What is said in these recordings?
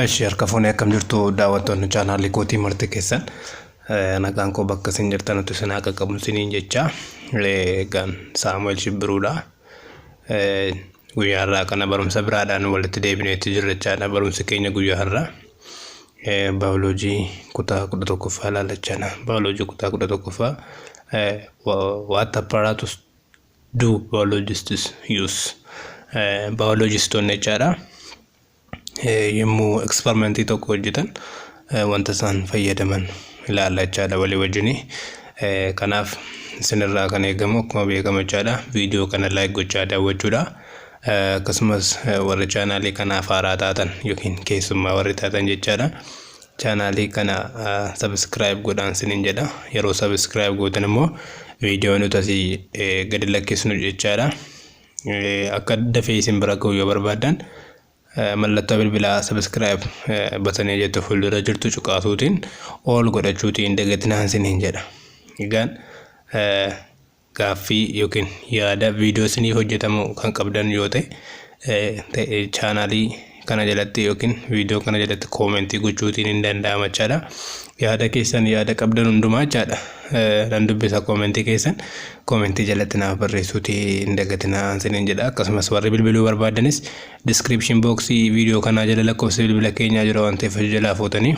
Eshi harka fuunee akkam jirtu daawwattoonni chaanaalii kootii marti keessan nagaan koo bakka isin jirtanutti isin haa qaqqabu isiniin jecha egaan Saamu'eel Shibbiruudha. Guyyaa har'aa kana barumsa biraadhaan walitti deebineetti jirra jechaadha. Barumsi keenya guyyaa har'aa baayoloojii kutaa 11ffaa ilaalla jechaadha. Baayoloojii kutaa 11ffaa what apparatus do biologists use, baayoloojistoonni jechaadha, yommuu eksperimentii tokko hojjetan wanta isaan fayyadaman ilaalla jechaadha walii wajjini. Kanaaf isinirraa kan eegamu akkuma beekamu jechaadha viidiyoo kana like gochaa daawwachuudha. Akkasumas warri chaanaalii kanaaf haaraa taatan yookiin keessummaa warri taatan jechaadha, chaanaalii kana subscribe godhaan isiniin jedha. Yeroo subscribe gootan immoo viidiyoo nuti asii gadi lakkisnu jechaadha, akka dafee isin bira ga'u yoo barbaaddan, mallattoo bilbilaa subscribe batanii jettu fuuldura jirtu cuqaasuutiin all godhachuutiin dagatinaan isiniin jedha. Egaan gaaffii yookiin yaada viidiyoo isiniif hojjetamu kan qabdan yoo ta'e, chaanaalii kana jalatti yookiin viidiyoo kana jalatti koomentii gochuutiin hin danda'ama jechaadha. Yaada keessan, yaada qabdan hundumaa jechaadha. Nan dubbisa koomentii keessan, koomentii jalatti naaf barreessuutii hin dagatinaa isiniin jedha. Akkasumas warri bilbiluu barbaadanis description boxii viidiyoo kanaa jala lakkoofsa bilbila keenyaa jira waan ta'eef jalaa fuutanii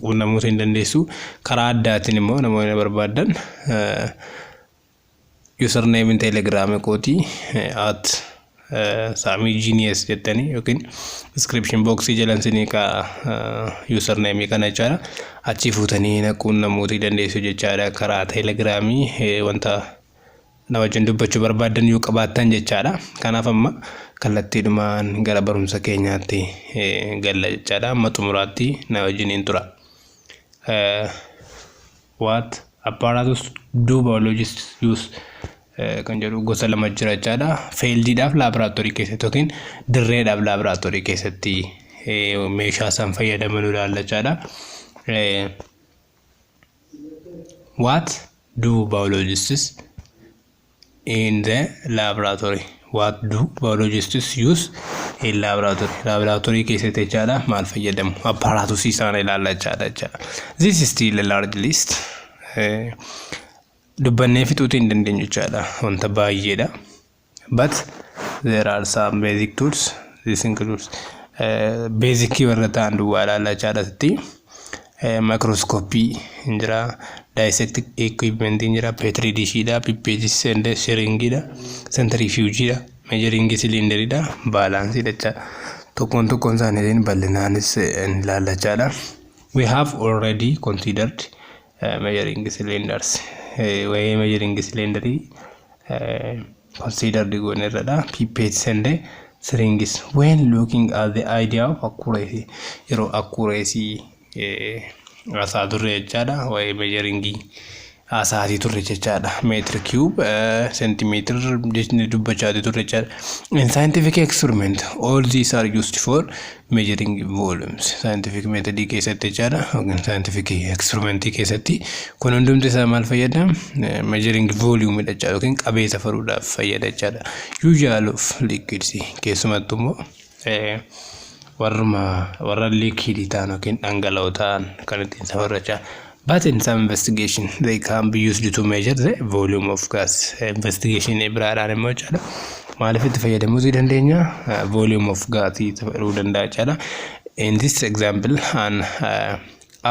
quunnamuu hin dandeessu. Karaa addaatiin immoo namoonni barbaadan username telegiraamii kootii @SaamiiGenius jettanii yookiin description boxii jalan isinii ka username kana jechaadha. Achii fuutanii na quunnamuutii dandeessu jechaadha, karaa telegiraamii wanta na wajjin dubbachuu barbaaddan yoo qabaattan jechaadha. Kanaaf amma kallattiidhumaan gara barumsa keenyaatti galla jechaadha. Amma xumuraatti na wajjiniin tura. What apparatus do biologists use kan jedhu gosa lama jira jechaadha. Fieldiidhaaf laaboraatoorii keessatti yookiin dirreedhaaf laaboraatoorii keessatti meeshaa isaan fayyadaman ilaalla jechaadha. What do biologists in the laboratory? What do biologists use in laboratory? Laboratory keessatti jechaadha maal fayyadamu? Apparatusii isaan ilaalla jechaadha. This is still a large list. Dubbannee fixuutii hin dandeenyu jechaadha. Wanta baay'eedha. But there are some basic tools. This includes basicii warra ta'an duwwaa ilaalla jechaadha asitti. Microscopy hin jira, dissect equipment hin jira, petri dishiidha, pipettes and syringeidha, centrifugeidha, measuring cylinderidha, balanceiidha jechaadha. Tokkoon tokkoon isaaniitiin bal'inaanis hin ilaalla jechaadha. We have already considered measuring cylinders. Waa'ee measuring cylinderii considered goonerradha. Pipettes and syringes when looking at the idea of accuracy, yeroo accuracy haasaa turre jechaadha. Waa'ee measuringii haasaatii turre jechaadha. Meter cube, centimeter jechnee dubbachaatii turre jechaadha. In scientific experiment, all these are used for measuring volumes. Scientific method keessatti jechaadha yookiin scientific experimentii keessatti kun hundumti isaa maal fayyada? Measuring volume dha jechaadha yookiin qabee safaruudhaaf fayyada jechaadha. Usual of liquids, keessumattuu immoo warruma warra liquidii ta'an yookiin dhangala'oo ta'an kan ittiin safarru jechaadha. But in some investigation they can be used to measure the volume of gas. Investigation biraadhaan immoo jechaadha. Maaliif itti fayyadamuu dandeenya? Volume of gas safaruu danda'a jechaadha. In this example, an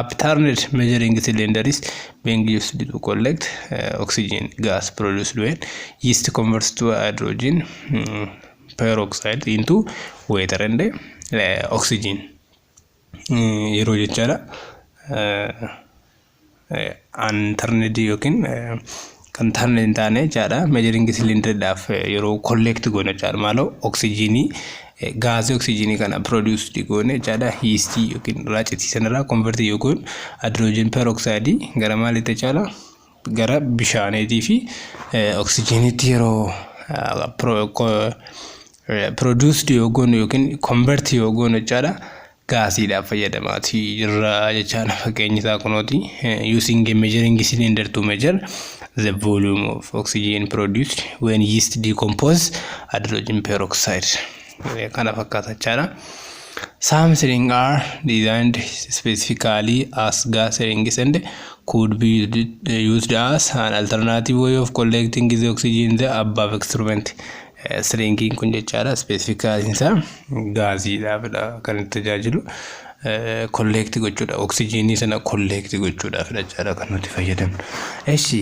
upturned measuring cylinder is being used to collect oxygen gas produced when yeast converts to hydrogen peroxide into water and oxygen. Yeroo jechaadha. Unturned yookiin kan turn hin taane jechaadha. Measuring cylinderiidhaaf yeroo collect goone jechaadha. Maaloo oksijiinii, gaazii oksijiinii kana produced goone jechaadha. Yeastii yookiin raacitii sanarraa convert yoo goone hydrogen peroxide gara maaliitti jechaadha? Gara bishaaniitii fi oksijiiniitti yeroo produced yoo goone yookiin convert yoo goone jechaadha, gaasiidhaaf fayyadamaatii jirra jechaadha. Fakkeenyi isaa kunooti: using a measuring cylinder to measure the volume of oxygen produced when yeast decompose hydrogen peroxide. Kana fakkaata jechaadha. Some syringes are designed specifically as gas syringes and could be used as an alternative way of collecting the oxygen in the above experiment. Syringiin kun jechaadha specifically isaa gaaziidhaafidha kan itti tajaajilu. Collect gochuudha, oksijiinii sana collect gochuudhaaf jechaadha kan nuti fayyadamnu. Eshi,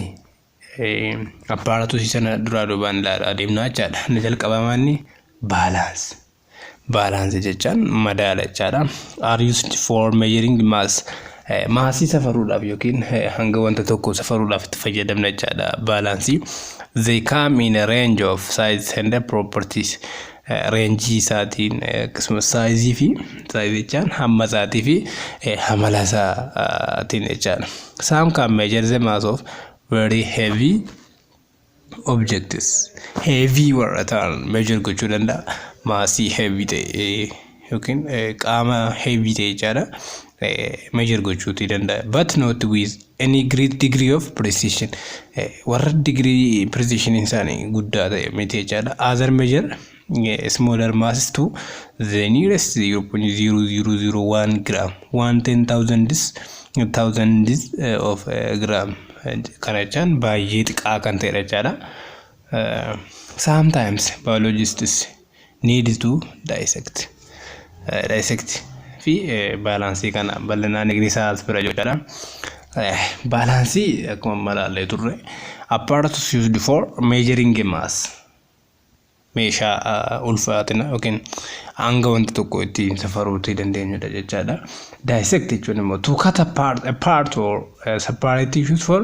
apparatusii sana duraa duubaan ilaalaa adeemnaa jechaadha. Inni jalqabaa maanni? Balance. Balance jechaan madaala jechaadha. Are used for measuring mass. Maasii safaruudhaaf yookiin hanga wanta tokko safaruudhaaf itti fayyadamna jechaadha baalaansii. They come in a range of size and properties. Reenjii isaatiin, akkasumas saayizii fi saayizii jechaan hamma isaatii fi amala isaatiin jechaadha. Some can measure the mass of very heavy objects. Heavy warra ta'an measure gochuu danda'a. Maasii heavy ta'e yookiin qaama heavy ta'e jechaadha. Measure gochuutii danda'a. But not with any great degree of precision. Warra degree precision isaanii guddaa ta'e miti jechaadha. Other measure smaller masses to the nearest 0.0001 gram, one ten thousandths thousandths of gram. Kana jechaan baay'ee xiqqaa kan ta'edha jechaadha. Sometimes biologists need to dissect. Dissect fi baalaansii kana bal'inaan isaa as bira jechaadha. Baalaansii akkuma malaallee turre, apparatus used for measuring mass, meeshaa ulfaatina yookiin hanga wanta tokko ittiin safaruutii dandeenyudha jechaadha. Dissect jechuun immoo to cut apart a part or separate tissues for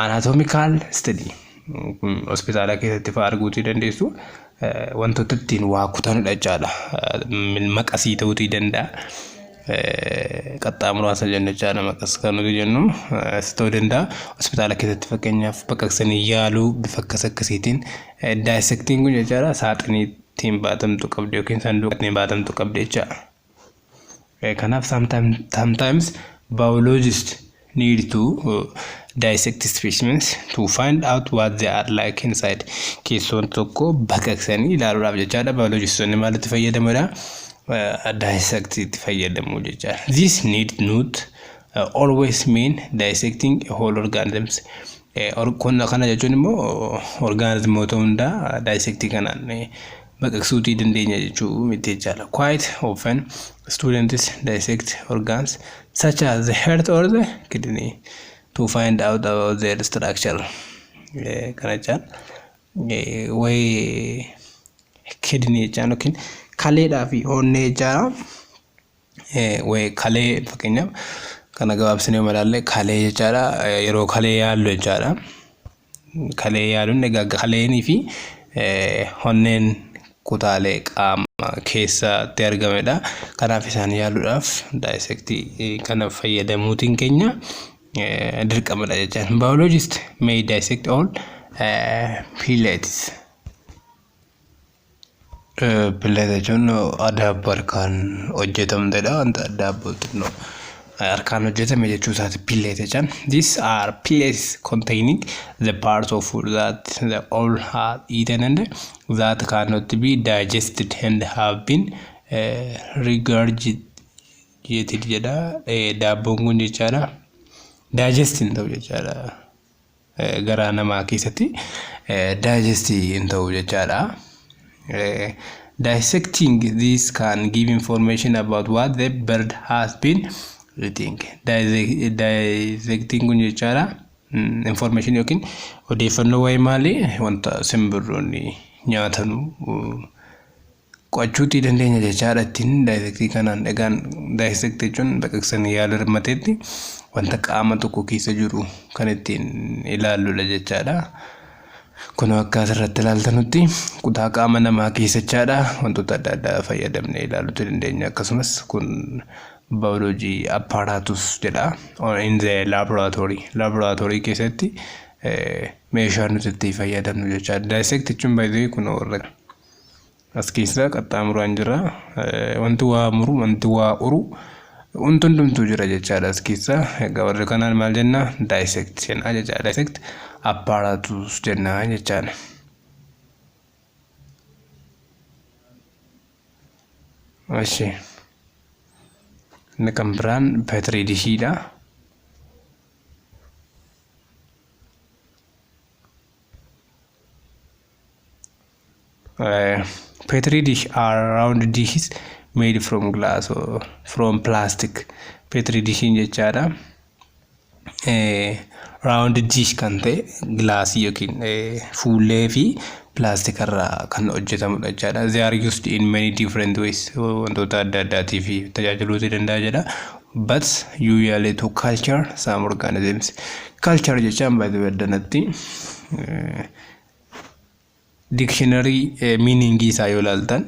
anatomical study. Hospitaala keessatti fa'aa arguutii dandeessu. Wantoota ittiin waa kutanidha jechaadha. Maqasii ta'uutii danda'a. Qaxxaamuraa isa jennu jechaadha, maqas kan nuti jennu as ta'uu danda'a. Hospitaala keessatti fakkeenyaaf baqaqsanii yaaluu bifa akkas akkasiitiin dissectiin kun jechaadha saaxinii ittiin baatamtu qabdi yookiin sanduuqa ittiin baatamtu qabdi jechaadha. Kanaaf sometimes biologists need to dissect specimens to find out what they are like inside. Keessoon tokko baqaqsanii ilaaluudhaaf jechaadha. Biologistoonni maalitti fayyadamudha? Dissect itti fayyadamu jechaadha. This need not always mean dissecting whole organisms. Kun kana jechuun immoo orgaanizimoota hundaa dissectii kanaan baqaqsuutii dandeenya jechuu miti jechaadha. Quite often students dissect organs such as the heart or the kidney to find out about their structure. Kana jechaan wayii kidney jechaan yookiin kaleedhaa fi onnee jechaadha. Wayii kalee fakkeenyaaf kana gabaabsinee yoo ilaalle kalee jechaadha. Yeroo kalee yaallu jechaadha. Kalee yaaluun egaa kaleenii fi onneen kutaalee qaama keessatti argamedha. Kanaaf isaan yaaluudhaaf dissectii kana fayyadamuutiin keenya dirqamadha jechaan. Biologist may dissect all pellets. Pellet jechuun daabboo harkaan hojjetamtedha. Wanta daabboo xinnoo harkaan hojjetame jechuu isaati pellet jechaan. These are pellets containing the parts of food that the owl had eaten and that cannot be digested and have been regurgitated jedha. Daabboon kun jechaadha. Digest hin ta'u jechaadha. Garaa namaa keessatti digest hin ta'u jechaadha. Dissecting this can give information about what the bird has been eating. Dissecting kun jechaadha. Information yookiin odeeffannoo waa'ee maalii, wanta simbirroonni nyaatanu qo'achuutii dandeenya jechaadha ittiin dissectii kanaan. Egaan dissect jechuun baqaqsanii yaala hirmateetti wanta qaama tokko keessa jiru kan ittiin ilaalludha jechaadha. Kun akka asirratti ilaaltanutti kutaa qaama namaa keessa jechaadha, wantoota adda addaa fayyadamnee ilaaluuti dandeenya. Akkasumas kun biology apparatus jedha. In the laboratory, laboratory keessatti meeshaa nuti itti fayyadamnu jechaadha. Dissect jechuun baay'ee kun warra as keessa qaxxaamuraan jira. Wanti waa muru, wanti waa uru, wanti hundumtuu jira jechaadha as keessa. Egaa warri kanaan maal jenna? Dissect jenna jechaadha. Dissect apparatus jenna jechaadha. Eshi. Inni kan biraan petri dishiidha. Petri dish are round dishes made from glass or from plastic. Petri dishiin jechaadha. Round dish kan ta'e gilaasii yookiin fuullee fi pilaastikarraa kan hojjetamudha jechaadha. They are used in many different ways. Wantoota adda addaatiif tajaajiluutii danda'a jedha. But usually to culture some organisms. Culture jechaan baay'ee addanatti dictionary meaning isaa yoo ilaaltan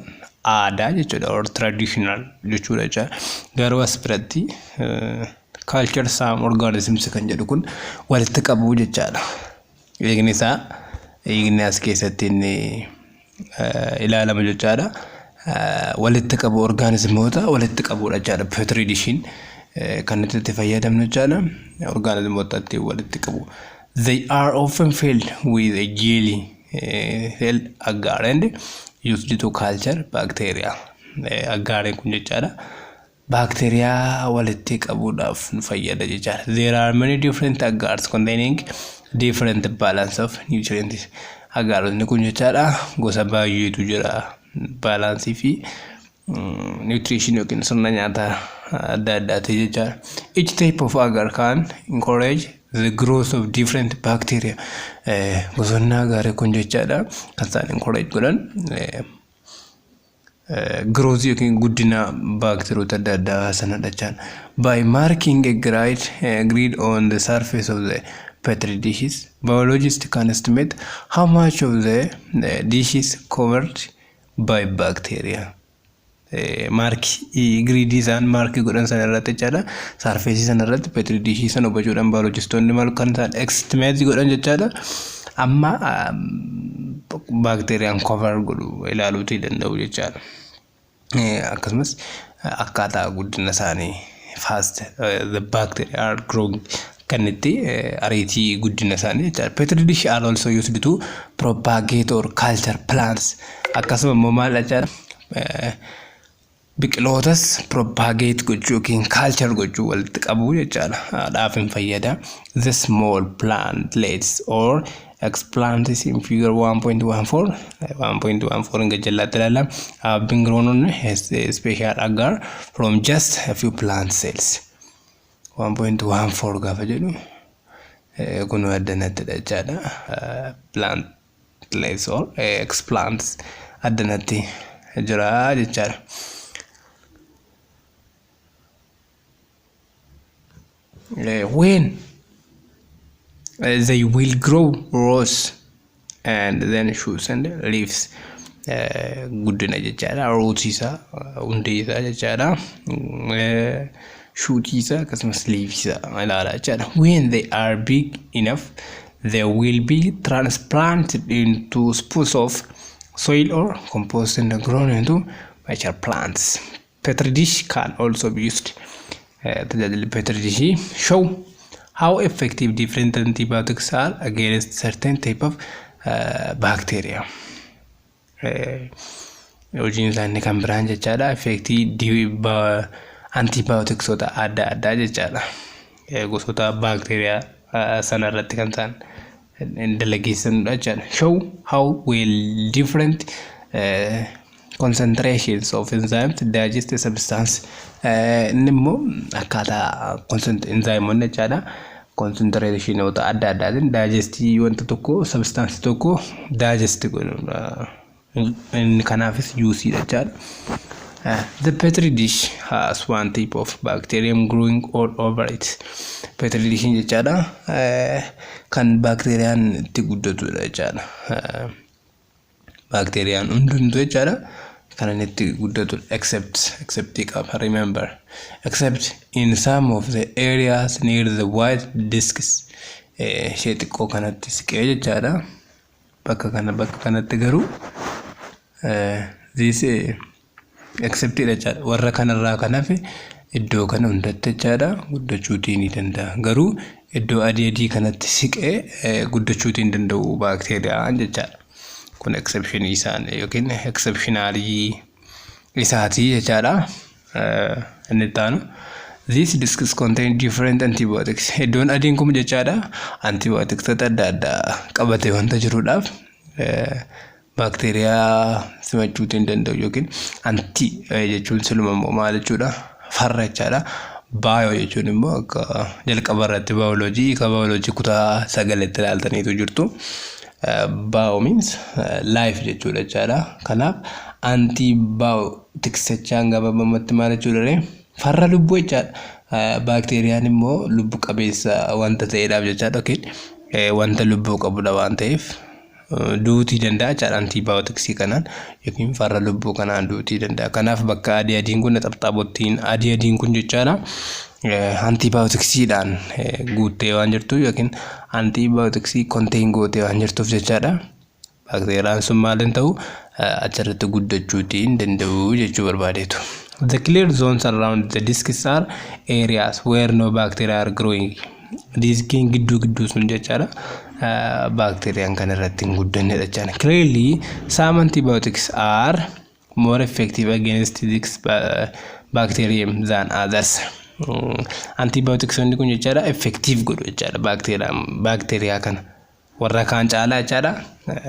aadaa jechuudha or traditional jechuudha jechaadha. Garuu as biratti culture some organisms kan jedhu kun walitti qabuu jechaadha. Eegni isaa, eegni as keessatti inni ilaalamu jechaadha. Walitti qabu, orgaanizimoota walitti qabuudha jechaadha. Petri dishiin kan nuti itti fayyadamnu jechaadha. Orgaanizimoota ittiin walitti qabu. They are often filled with a jelly cell agar and used to culture bacteria. Agariin kun jechaadha. Baakteeriyaa walitti qabuudhaaf nu fayyada jechaadha. There are many different agars containing different balance of nutrients. Agaronni kun jechaadha gosa baay'eetu jira. Baalaansii fi nutrition yookiin sirna nyaataa adda addaati jechaadha. Each type of agar can encourage the growth of different bacteria. Gosoonni agarii kun jechaadha kan isaan encourage godhan growth yookiin guddina baakteeriyoota adda addaa sanadha jechaadha. By marking a grid on the surface of the petri dishes, biologists can estimate how much of the dish is covered by bacteria. Markii gridii isaan markii godhan sana irratti jechaadha. Surfaceii sana irratti petri dishii sana hubachuudhaan baayolojistoonni maal kan isaan estimate godhan jechaadha. Amma baakteeriyaan cover godhu ilaaluutii danda'u jechaadha. Akkasumas akkaataa guddina isaanii, fast the bacteria are growing, kan itti ariitii guddina isaanii jechaadha. Petri dish are also used to propagate or culture plants. Akkasuma immoo maal jechaadha? Biqilootas propagate gochuu yookiin culture gochuu, walitti qabuu jechaadha. Dhaaf hin fayyada. The small plantlets or explants in figure 1.14, 1.14 hin gajjallaatti ilaalla, have been grown on a special agar from just a few plant cells. 1.14 gaafa jedhu kun addanatti jechaadha. Plantlets or explants addanatti jira jechaadha. When they will grow roots and then shoots and leaves, guddina jechaadha. Roots isaa, hundee isaa jechaadha, shootii isaa akkasumas leaves isaa ilaala jechaadha. When they are big enough, they will be transplanted into spots of soil or compost and grown into mature plants. Petri dish can also be used, tajaajilli petri dishii, show how effective different antibiotics are against certain type of bacteria. Hojiin isaanii kan biraan jechaadha effectii antibioticsota adda addaa jechaadha. Gosoota baakteeriyaa sana irratti kan isaan dalageessanidha jechaadha. Show how well different concentrations of enzymes digest a substance. Inni immoo akkaataa enzymoonni jechaadha concentrationoota adda addaatiin digestii wanta tokko, substance tokko digest godhudha. Inni kanaafis useiidha jechaadha. The petri dish has one type of bacterium growing all over it. Petri dish jechaadha kan baakteeriyaan itti guddatudha jechaadha. Baakteeriyaan hundumtu jechaadha kan inni itti guddatudha, except qaba, remember, except in some of the areas near the white discs, ishee xiqqoo kanatti siqee jechaadha. Bakka kana, bakka kanatti garuu this except jechaadha. Warra kanarraa kan hafe iddoo kana hundatti jechaadha guddachuutii ni danda'a. Garuu iddoo adii adii kanatti siqee guddachuutii hin danda'u baakteeriyaan jechaadha. Kun exception isaan yookiin exceptionalii isaatii jechaadha. Inni itti aanu These discs contain different antibiotics. Iddoon adiin kun jechaadha antibiotics adda addaa qabatee wanta jiruudhaaf baakteeriyaa simachuutii hin danda'u yookiin anti jechuun siluma immoo maal jechuudha? Farra jechaadha. Bio jechuun immoo akka jalqaba irratti baayoloojii hiika baayoloojii kutaa sagaletti ilaaltaniitu jirtu. Bio means life jechuudha jechaadha. Kanaaf antibiotics jechaan gabaabumatti maal jechuudha ree? Farra lubbuu jechaadha. Baakteeriyaan immoo lubbu qabeessa wanta ta'eedhaaf jechaadha yookiin wanta lubbuu qabudha waan ta'eef duutii danda'a jechaadha antibioticsii kanaan yookiin farra lubbuu kanaan duutii danda'a. Kanaaf bakka adii adiin kun xapxaabottiin adii adiin kun jechaadha antibioticsiidhaan guuttee waan jirtu yookiin antibioticsii contain gootee waan jirtuuf jechaadha. Baakteeriyaan sun maal hin ta'u, achirratti guddachuutii hin danda'u jechuu barbaadeetu. The clear zones around the discs are areas where no bacteria are growing. Diiskiin gidduu gidduu sun jechaadha. Baakteeriyaan kan irratti hin guddannedha jechaadha. Clearly, some antibiotics are more effective against this bacterium than others. Antibioticsonni kun jechaadha effective godhu jechaadha baakteeriyaa kana. Warra kaan caalaa jechaadha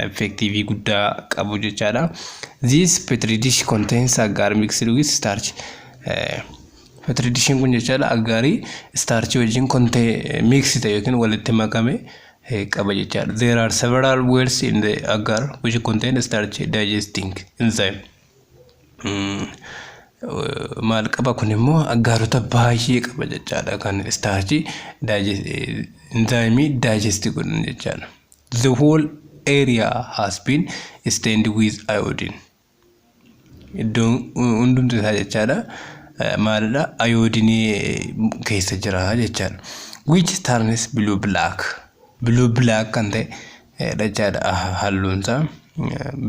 effective guddaa qabu jechaadha. This petri dish contains agar mixed with starch. Petri dishiin kun jechaadha agarii starchii wajjin mix ta'e yookiin walitti makame qaba jechaadha. There are several wells in the agar which contain starch digesting enzyme. Maal qaba kun immoo? Agaarota baay'ee qaba jechaadha kan starchii enzyme digest godhan jechaadha. The whole area has been stained with iodine. Iddoon hundumti isaa jechaadha maalidha, ayoodinii keessa jira jechaadha. Which turns blue black. Blue black kan ta'e jechaadha halluun isaa.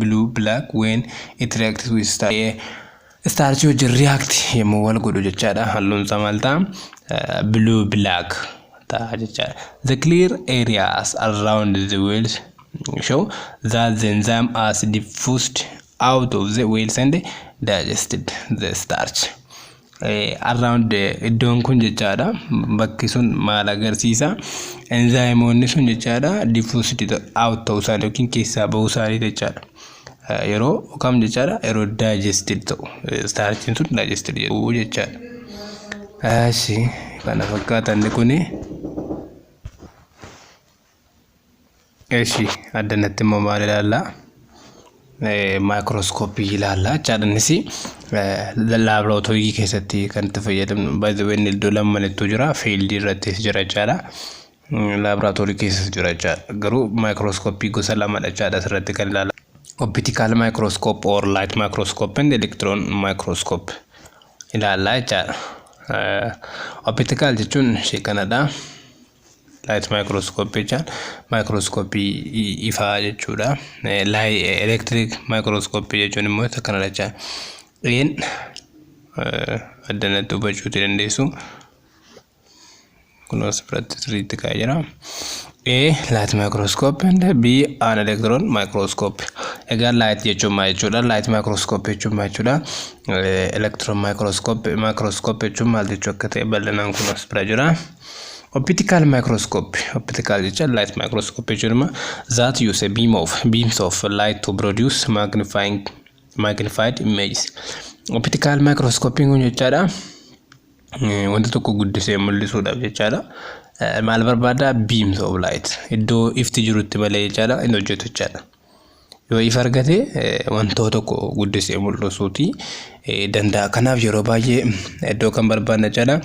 Blue black when it reacts with starch. Starch wajjin react yommuu wal godhu jechaadha. Halluun isaa maal ta'a? Blue black ta'a jechaadha. The clear areas around the wells show that the enzyme has diffused out of the wells and digested the starch. Around iddoon kun jechaadha, bakki sun maal agarsiisa? Enzymoonni sun jechaadha diffused out ta'uu isaanii yookiin keessaa bahuu isaanii jechaadha. Yeroo kam jechaadha? Yeroo digested ta'u, starchiin sun digested jedhu jechaadha. Eshi, kana fakkaatan kuni. Eshi, addanatti immoo maal ilaallaa? Maayikirooskooppii ilaallaa jechaadha. Innis laaboraatoorii keessatti kan itti fayyadamnu. By the way, inni iddoo lamanittuu jira, fieldii irrattis jira jechaadha. Laaboraatoorii keessas jira jechaadha. Garuu maayikirooskooppii gosa lamadha jechaadha asirratti kan ilaalla. Optical microscope or light microscope and electron microscope ilaallaa jechaadha. Optical jechuun ishee kanadha. Light microscope jechaan microscope ifaa jechuudha. Electric microscope jechuun immoo isa kanadha jechaadha. Een addanatti hubachuuti dandeessu. Kun as biratti sirriitti kaa'ee jira. A, light microscope and B, an electron microscope. Egaa light jechuun maal jechuudha? Light microscope jechuun maal jechuudha? Electron microscope jechuun maal jechuu akka ta'e bal'inaan kun as bira jira. Optical microscope. Optical jechuun light microscope jechuun immoo that use a beams of light to produce magnified images. Optical microscope kun jechaadha wanta tokko guddisee mul'isuudhaaf jechaadha. Maal barbaada? Beams of light. Iddoo ifti jirutti malee jechaadha inni hojjetu jechaadha. Yoo ifa argate wantoota tokko guddisee mul'isuuti danda'a. Kanaaf yeroo baay'ee iddoo kan barbaadna jechaadha,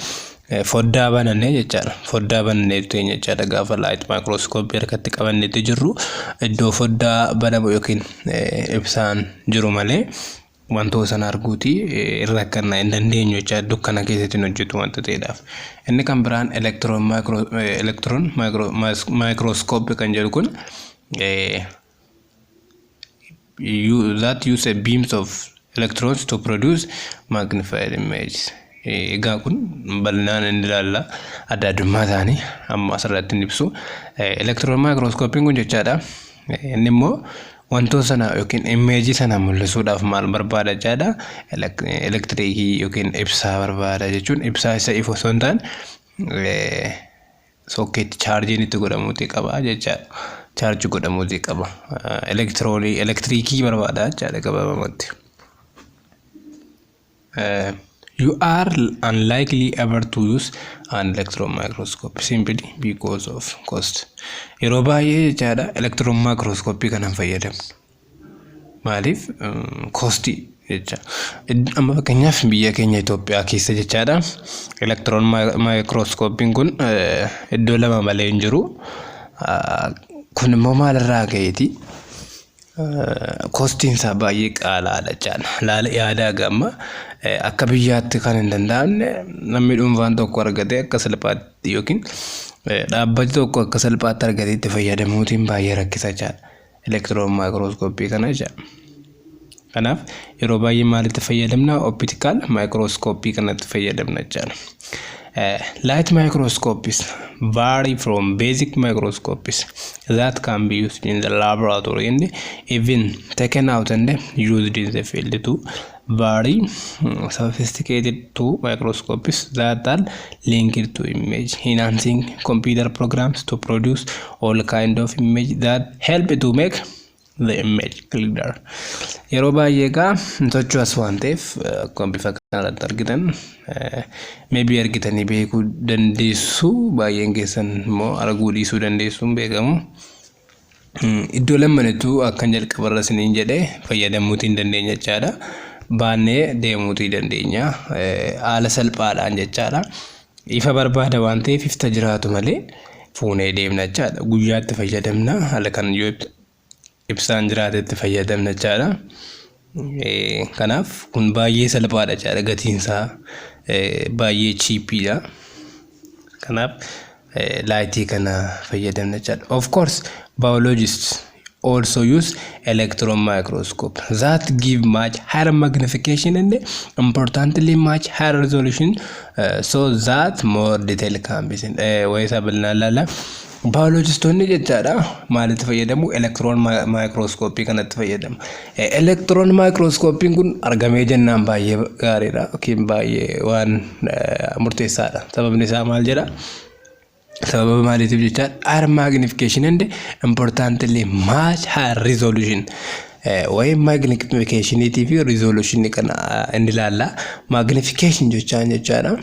foddaa banannee jechaadha. Foddaa banannee teenya jechaadha gaafa light microscope harkatti qabanneetti jirru, iddoo foddaa banamu yookiin ibsaan jiru malee wantoota sana arguuti irra akkana hin dandeenyu jechaadha, dukkana keessatti hin hojjetu wanta ta'eedhaaf. Inni kan biraan electron microscope kan jedhu kun that use a beams of electrons to produce magnified images. Egaa kun bal'inaan inni ilaalla, adda addummaa isaanii amma asirratti hin ibsu. Electron microscope kun jechaadha. Inni immoo Wantoota sana yookiin imageii sana mul'isuudhaaf maal barbaada jechaadha? Elektiriikii yookiin ibsaa barbaada jechuun ibsaa isa ifu osoo hin taane, sookeetti chaarjiin itti godhamuutii qaba jechaadha. Chaarjii godhamuutii qaba. Elektiroonii, elektiriikii barbaada jechaadha gabaabumatti. You are unlikely ever to use an electron microscope simply because of cost. Yeroo baay'ee jechaadha, electron microscope kanan fayyadamnu. Maaliif? Costii jecha. Amma fakkeenyaaf biyya keenya Itoophiyaa keessa jechaadha, electron microscopein kun iddoo lama malee hin jiru. Kun immoo maalirraa ka'eeti? Costiin isaa baay'ee qaalaadha jechaadha. Laala yaadaa, gamma akka biyyaatti kan hin danda'amne, namni dhuunfaan tokko argatee akka salphaatti yookiin dhaabbati tokko akka salphaatti argatee itti fayyadamuutiin baay'ee rakkisa jechaadha. Electron microscopeii kana jechaadha. Kanaaf yeroo baay'ee maalitti fayyadamna? Optical microscopeii kanatti fayyadamna jechaadha. Light microscopes vary from basic microscopes that can be used in the laboratory and even taken out and used in the field to very sophisticated to microscopes that are linked to image enhancing computer programs to produce all kind of image that help to make the image clearer. Yeroo baay'ee egaa socho'as waan ta'eef, akkuma bifa kanarratti argitan, maybe argitanii beekuu dandeessu, baay'een keessan immoo arguu dhiisuu dandeessuun beekamu. Iddoo lamanittuu akkan jalqabarra isiniin jedhee fayyadamuutii hin dandeenya jechaadha. Baannee deemuutii dandeenya haala salphaadhaan jechaadha. Ifa barbaada waan ta'eef ifta jiraatu malee fuunee deemna jechaadha. Guyyaatti fayyadamna, haala kan yoo ibsaan jiraatetti fayyadamna jechaadha. Kanaaf kun baay'ee salphaadha jechaadha. Gatiinsaa baay'ee cheapiidha. Kanaaf lightii kana fayyadamna jechaadha. Of course, biologists also use electron microscope that give much higher magnification and importantly much higher resolution, so that more detail can be seen. Waa'ee isaa bal'inaan ilaalla. Baayoloojistoonni jechaadha maalitti fayyadamu? Electron microscopeii kanatti fayyadamu. Electron microscopeiin kun argamee jennaan baay'ee gaariidha yookiin baay'ee waan murteessaadha. Sababni isaa maal jedha? Sababa maaliitiif jechaadha? Higher magnification and importantly much higher resolution. Waa'ee magnificationiitii fi resolutionii kana inni ilaalla. Magnification jechaan jechaadha,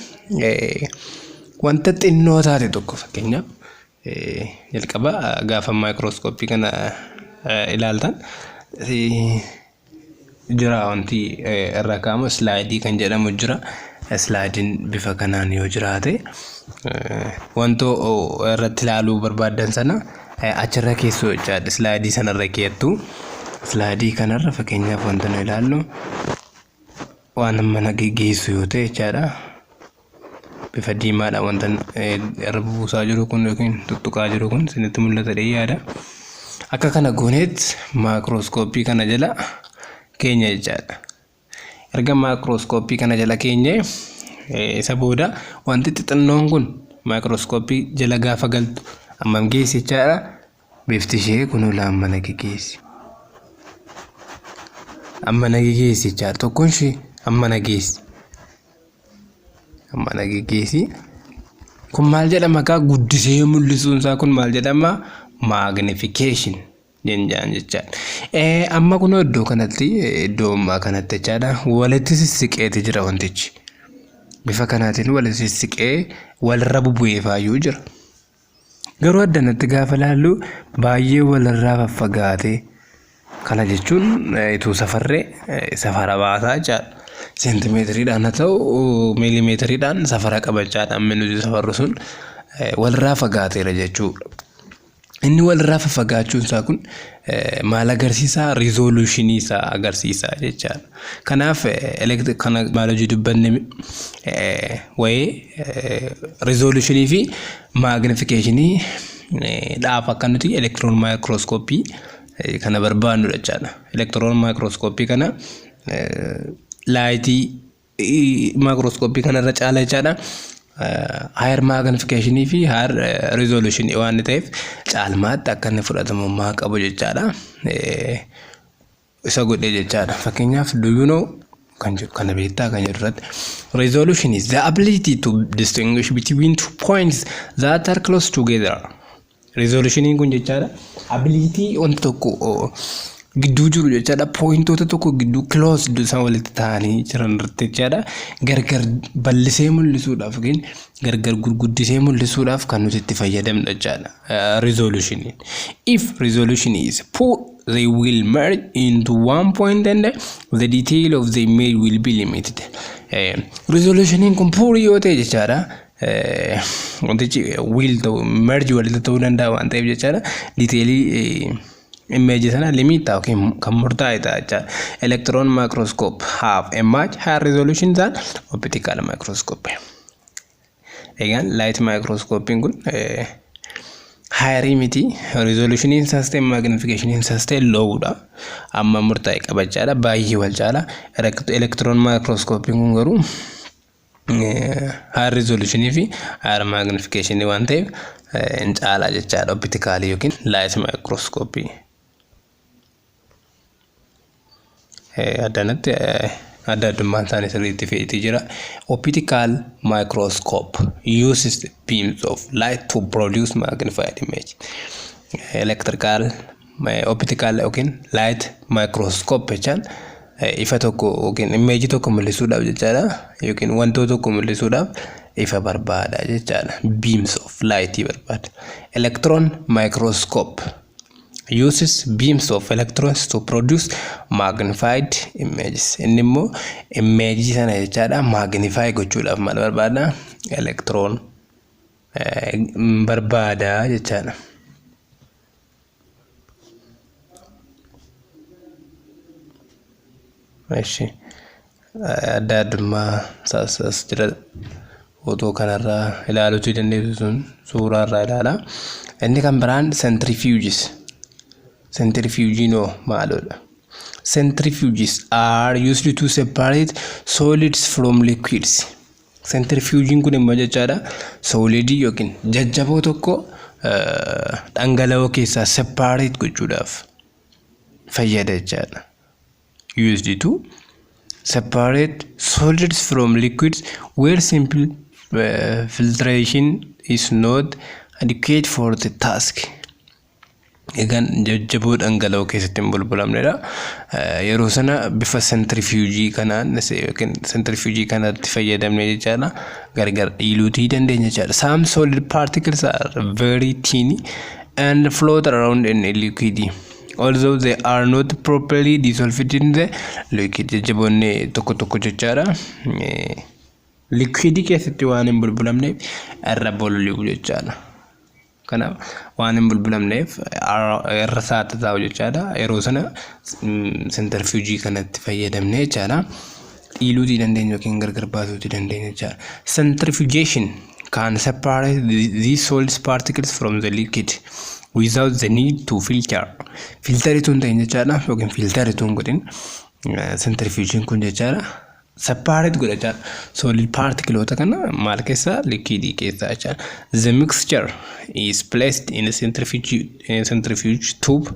wanta xinnoo taate tokko, fakkeenyaaf jalqaba gaafa maayikirooskooppii kana ilaaltan jira, wanti irra kaa'amu slideii kan jedhamu jira. Slideiin bifa kanaan yoo jiraate, wantoo irratti ilaaluu barbaaddan sana achirra keessoo jechaadha. Slideii sanarra keettu. Slideii kanarra fakkeenyaaf wanta nu ilaallu waan mana geggeessu yoo ta'e jechaadha. Bifa diimaadha wanta irra buusaa jiru kun yookiin tuttuqaa jiru kun isinitti mul'ata yaada. Akka kana gooneet maayikirooskooppii kana jala keenya jechaadha. Erga maayikirooskooppii kana jala keenye, isa booda wanti xixinnoon kun maayikirooskooppii jala gaafa galtu hammam geessi jechaadha? Bifti ishee kun amma na geessi. Amma na geessi jechaadha. Tokkoon ishee amma na geessi. Amma na geessi. Kun maal jedhama kaa? Guddisee mul'isuun isaa kun maal jedhama? Magnification jennaan jechaadha. Amma kunoo iddoo kanatti, iddoo ammaa kanatti jechaadha, walitti sissiqeeti jira wantichi. Bifa kanaatiin walitti sissiqee walirra bubu'ee faayyuu jira. Garuu addanatti gaafa ilaallu baay'ee walirraa faffagaatee, kana jechuun ituu safarree safara baasaa jechaadha. Seentimeetiriidhaan haa ta'u miilimeetiriidhaan safara qaba jechaadha. Amma nuti safarru sun walirraa fagaateera jechuudha. Inni walirraa faffagaachuun isaa kun maal agarsiisaa? Resolutionii isaa agarsiisa jechaadha. Kanaaf kana baayoloojii dubbanne, waa'ee resolutionii fi magnificationii dhaaf akka nuti electron microscopeii kana barbaannudha jechaadha. Electron microscopeii kana lightii microscopeii kanarra caala jechaadha. Higher magnification fi higher resolution waan ta'eef caalmaatti akka inni fudhatamummaa qabu jechaadha. Isa godhee jechaadha. Fakkeenyaaf, "Do you know" kan jedhu kana beektaa kan jedhu irratti, resolution is the ability to distinguish between two points that are close together. Resolutioniin kun jechaadha, ability wanta tokko gidduu jiru jechaadha, pointoota tokko gidduu close isaan walitti ta'anii jiran irratti jechaadha, gargar bal'isee mul'isuudhaaf yookiin gargar gurguddisee mul'isuudhaaf kan nuti itti fayyadamnu jechaadha resolutioniin. If resolution is poor, they will merge into one point and the detail of the image will be limited. Resolutioniin kun poor yoo ta'e jechaadha, wantichi will ta'u merge walitti ta'uu danda'a waan ta'eef jechaadha, detailii image sana limit ta'a yookiin kan murtaa'e ta'a jechaadha. Electron microscope have a much higher resolution than optical microscope. Egaan light microscopein kun higherii miti, resolutioniin isaas ta'e magnificationiin isaas ta'e lowdha. Amma murtaa'e qabachaadha, baay'ee wal caala. Electron microscopein kun garuu higher resolutionii fi higher magnificationii waan ta'eef hin caalaa jechaadha opticalii yookiin light microscope. Addanatti adda addummaan isaanii sirriitti fe'itee jira. Optical microscope uses beams of light to produce magnified image. Electrical, optical yookiin light microscope jechaan ifa tokko yookiin imageii tokko mul'isuudhaaf jechaadha, yookiin wantoota tokko mul'isuudhaaf ifa barbaada jechaadha. Beams of light barbaada. Electron microscope uses beams of electrons to produce magnified images. Inni immoo imageii sana jechaadha magnify gochuudhaaf maal barbaada? Electron barbaada jechaadha. Eshi, adda addummaa isaas jira, footoo kanarraa ilaaluutu dandeessu, sun suuraarraa ilaala. Inni kan biraan centrifuges. Centrifugiinoo maalodha? Centrifuges are used to separate solids from liquids. Centrifugiin kun immoo jechaadha, solidii yookiin jajjaboo tokko dhangala'oo keessaa separate gochuudhaaf fayyada jechaadha. Used to separate solids from liquids where simple filtration is not adequate for the task. Egaan jajjaboo dhangala'oo keessatti hin bulbulamnedha. Yeroo sana bifa centrifugeii kanaan yookiin centrifugeii kanatti fayyadamne jechaadha, gargar dhiiluutii dandeenya jechaadha. Some solid particles are very tiny and float around in a liquid, although they are not properly dissolved in the liquid. Jajjaboonni tokko tokko jechaadha, liquidii keessatti waan hin bulbulamneef irra bololi'u jechaadha. Kanaaf waan hin bulbulamneef irra saata taa'u jechaadha. Yeroo sana centrifugeii kanatti fayyadamne jechaadha, dhiiluutii dandeenya yookiin gargar baasuutii dandeenya jechaadha. Centrifugation can separate these solid particles from the liquid without the need to filter. Filterituu hin ta'in jechaadha, yookiin filterituu hin godhin centrifugiin kun jechaadha, separate godha jechaadha. Solid particleoota kana maal keessaa? Liquidii keessaa jechaadha. The mixture is placed in a centrifuge tube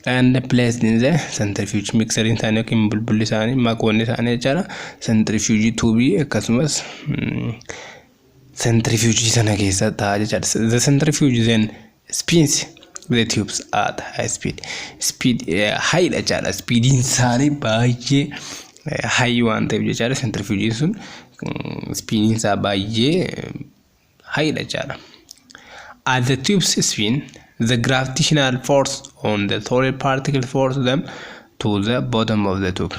and placed in the centrifuge. Mixeriin isaanii yookiin bulbulli isaanii, makoonni isaanii jechaadha, centrifuge tubeii akkasumas centrifuge sana keessa ta'a jechaadha. The centrifuge then spins the tubes at high speed. Speed high dha jechaadha. Speediin isaanii baay'ee high waan ta'eef jechaadha, centrifugiin sun speediin isaa baay'ee high dha jechaadha. As the tubes spin, the gravitational force on the solid particle force them to the bottom of the tube.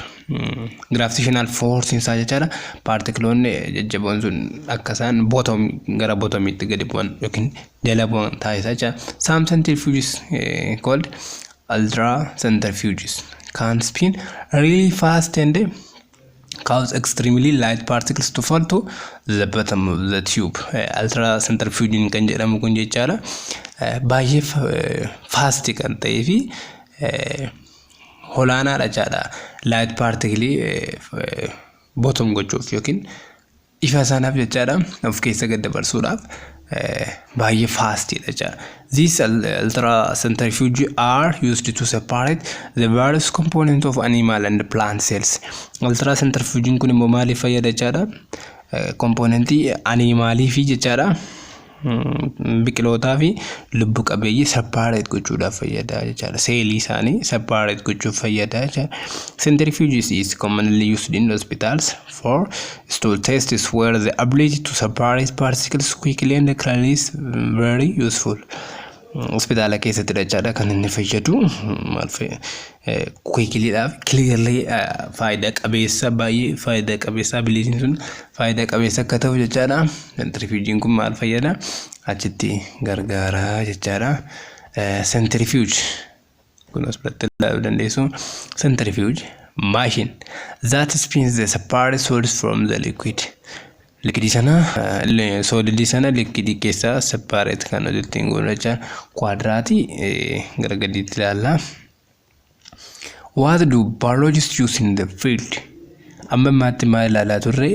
Gravitational force isaa jechaadha, particleoonni jajjaboon sun akka isaan bottom gara bottomiitti gadi bu'an yookiin jala bu'an taasisa jechaadha. Some centrifuges called ultra centrifuges can spin really fast and cause extremely light particles to fall to the bottom of the tube. Ultra centrifuge kan jedhamu kun jechaadha, baay'ee fast kan ta'ee fi olaanaadha jechaadha. Light particle bottom gochuuf yookiin Ifa sanaaf jechaadha of keessa gad dabarsuudhaaf baay'ee fastiidha jechaadha. These ultra centrifuge are used to separate the various components of animal and plant cells. Ultra centrifuge kun immoo maaliif fayyada jechaadha? Componentii animalii fi jechaadha, biqilootaa fi lubbu qabeeyyii separate gochuudhaaf fayyada jechaadha. Seelii isaanii separate gochuuf fayyada jechaadha. Centrifuges is commonly used in hospitals for stool tests, where the ability to separate particles quickly and clearly is very useful. Hospitaala keessatti jechaadha kan inni fayyadu. Maal, quicklydhaaf clearly faayidaa qabeessa, baay'ee faayidaa qabeessa, abilityn sun faayidaa qabeessa akka ta'u jechaadha. Centrifugiin kun maal fayyada? Achitti gargaaraa jechaadha. Centrifuge kun as biratti ilaaluu dandeessu. Centrifuge, machine that spins the separate solids from the liquid. Liquidii sana, solidii sana liquidii keessaa separate kan nuti ittiin goonu jecha. Quadratii gara gadiitti ilaalla. What do biologists use in the field? Amma ammaatti maal ilaalaa turre?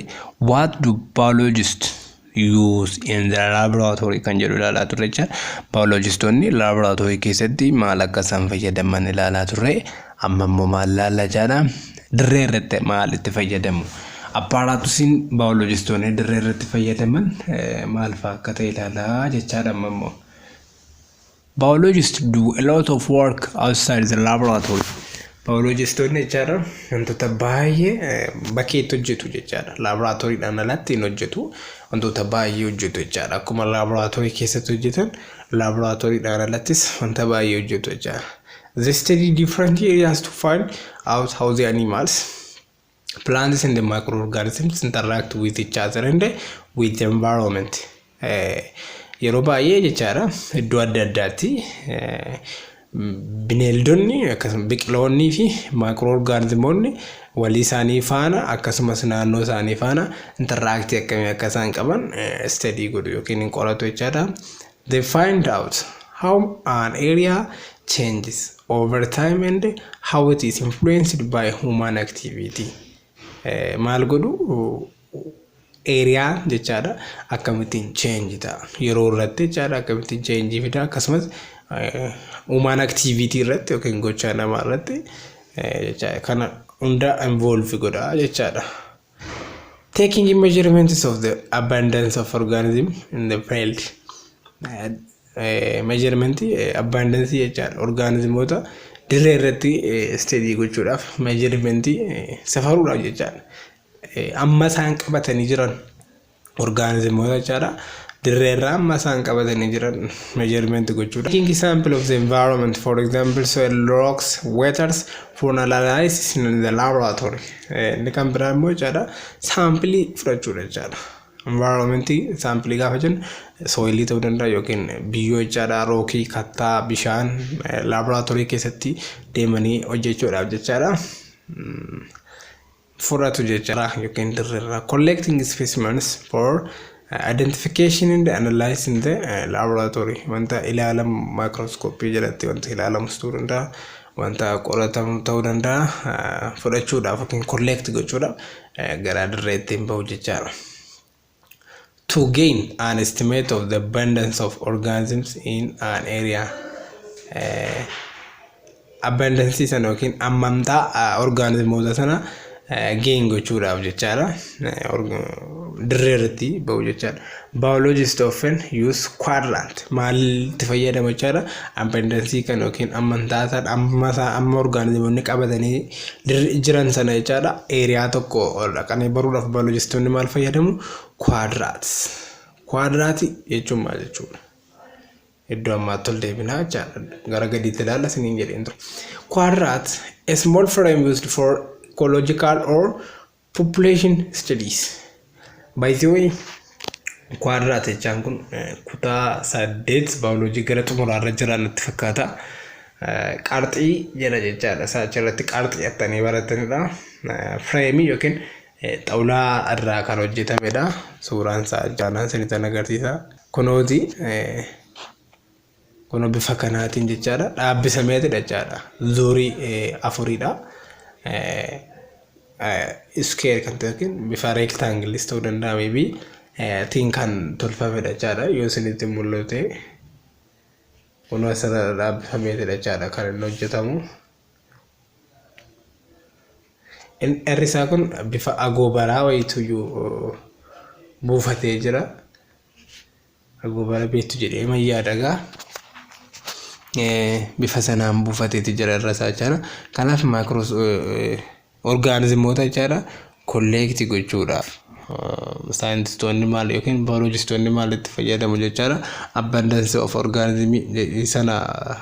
What do biologists use in the laboratory kan jedhu ilaalaa turre jecha. Biologistoonni laboratory keessatti maal akka isaan fayyadaman ilaalaa turre. Amma immoo maal ilaalla jechaadha? Dirree irratti maal itti fayyadamu? Apparatusiin biologistoonni dirree irratti fayyadaman maal fa'aa akka ta'e ilaalaa jechaadha amma immoo. Biologists do a lot of work outside the laboratory. Biologistoonni jechaadha wantoota baay'ee bakkeetti hojjetu jechaadha. Laaboraatooriidhaan alatti hin hojjetu. Wantoota baay'ee hojjetu jechaadha. Akkuma laaboraatoorii keessatti hojjetan, laaboraatooriidhaan alattis wanta baay'ee hojjetu jechaadha. They study different areas to find out how the animals, plants and the microorganisms interact with each other and with the environment. Yeroo baay'ee jechaadha iddoo adda addaatti bineeldonni, akkasuma biqiloonnii fi microorganismoonni walii isaanii faana, akkasumas naannoo isaanii faana interactii akkamii akka isaan qaban study godhu yookiin qoratu jechaadha. They find out how an area changes over time and how it is influenced by human activity. Maal godhu? Area jechaadha akkamittiin change ta'a yeroo irratti jechaadha, akkamittiin change fida, akkasumas human activity irratti yookiin gochaa namaa irratti jechaadha kana hunda involve godha jechaadha. Taking measurements of the abundance of organism in the field. Measurement abundance jechaadha, organismoota dirree irratti study gochuudhaaf, measurement safaruudhaaf jechaadha. Amma isaan qabatanii jiran organismoota jechaadha. Dirree irraa amma isaan qabatanii jiran measurement gochuudha. Taking sample of the environment, for example, soil, rocks, waters, for analysis in the laboratory. Inni kan biraa immoo jechaadha saampilii fudhachuudha jechaadha. Environmentii saampilii gaafa jennu soilii ta'uu danda'a yookiin biyyoo jechaadha, rockii, kattaa, bishaan laaboraatoorii keessatti deemanii hojjechuudhaaf jechaadha. Fudhatu jechaadha yookiin dirreerraa. Collecting specimens for identification and analysis in the laboratory. Wanta ilaalamu maayikirooskooppii jalatti wanta ilaalamus ta'uu danda'a, wanta qoratamu ta'uu danda'a, fudhachuudhaaf yookiin collect gochuudhaaf gara dirreetti hin bahu jechaadha. To gain an estimate of the abundance of organisms in an area. Abundance sana yookiin ammamtaa organismoota sana gain gochuudhaaf jechaadha. Dirree irratti bahu jechaadha. Biologist often use quadrant. Maalitti fayyadamu jechaadha? Abundance kan yookiin ammantaa sana, amma amma organismoonni qabatanii jiran sana jechaadha. Area tokko dhaqanii baruudhaaf biologistoonni maal fayyadamu? Quadrats. Quadratii jechuun maal jechuudha? Iddoo ammaatti ol deebinaa jechaadha. Gara gadiitti ilaalla isiniin jedheen ture. Quadrat, a small frame used for ecological or population studies. By the way, quadrat jechaan kun kutaa 8 baayoloojii gara xumuraarra jiran natti fakkaata. Qarxii jedha jechaadha. Isaa achirratti qarxii jettanii baratanidha. Frameii yookiin xawulaa irraa kan hojjetamedha. Suuraan isaa jaanaan isinitti agarsiisa. Kunooti, kunoo bifa kanaatiin jechaadha. Dhaabbisameetidha jechaadha. Zuurii afuridha. Square kan ta'e yookiin bifa rectangleis ta'uu danda'a, maybe tiin kan tolfamedha jechaadha. Yoo isinitti mul'ate, kunoo asirra dhaabbifameetidha jechaadha kan inni hojjetamu. Irri isaa kun bifa agoobaraa wayiituyyuu buufatee jira. Agoobara beektu jedhee mayyaa dhagaa. Bifa sanaan buufateeti jira irra isaa jechaadha. Kanaaf micro organismoota jechaadha collect gochuudhaaf saayintistoonni maal yookiin baayoloojistoonni maal itti fayyadamu jechaadha. Abundance of organism sana